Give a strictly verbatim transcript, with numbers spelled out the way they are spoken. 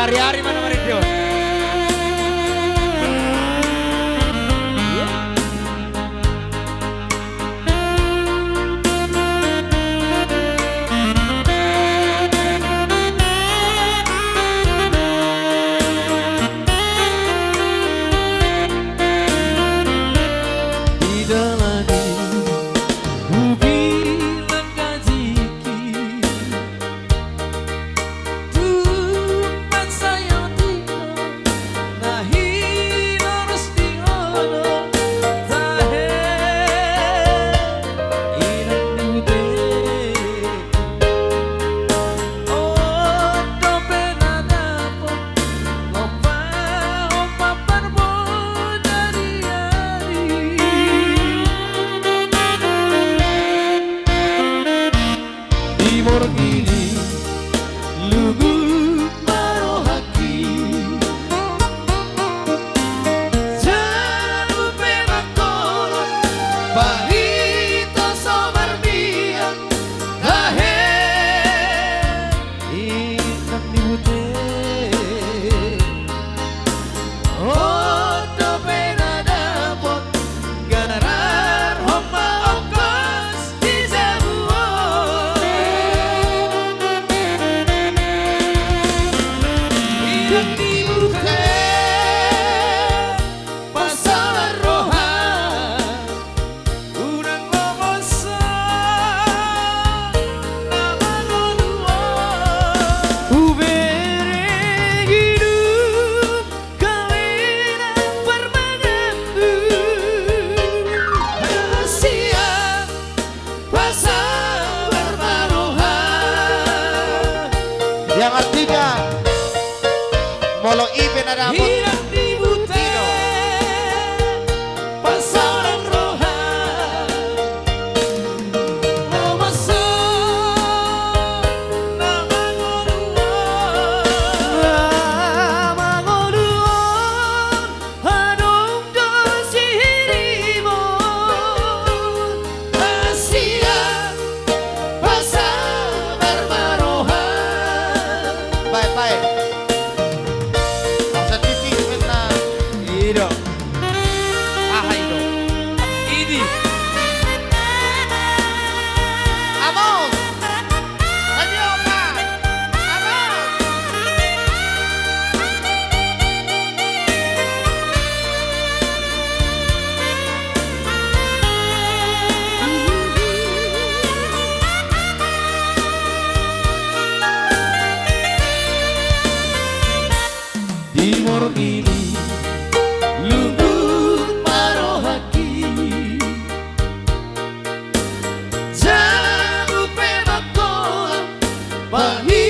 Ari-ari ma na marende on. Didalani hubilang gajiki, tumpak sayo tino na hinaros di olo, tahe inang ni bute. On dope na dapot, lompa-lompa parbodari ari. Di borngin i lugu ma rohangki. Jabu pe mangkolot, barita so marmian, tahe inang ni bute. On dope na dapot, gararhon ma ongkos di jabu on. Inang ni bute, pasalan roha, unang lomoshon na mangolu on. Hubereng hidupku, kawena parmanganku. Hasian, pasabar ma roha. Yang artinya, molo i pe na dapot, inang ni bute, pasalan roha, lomoshon na mangolu on. Na mangolu on, adong do sihiribon. Hasian, pasabar ma roha. Bae, bae. Sandiri, benar. I do. Aha i do? Ini. Amos. Tadi apa? Amos. Di borngin i lugu ma rohangki. Jabu pe mangkolot, bagi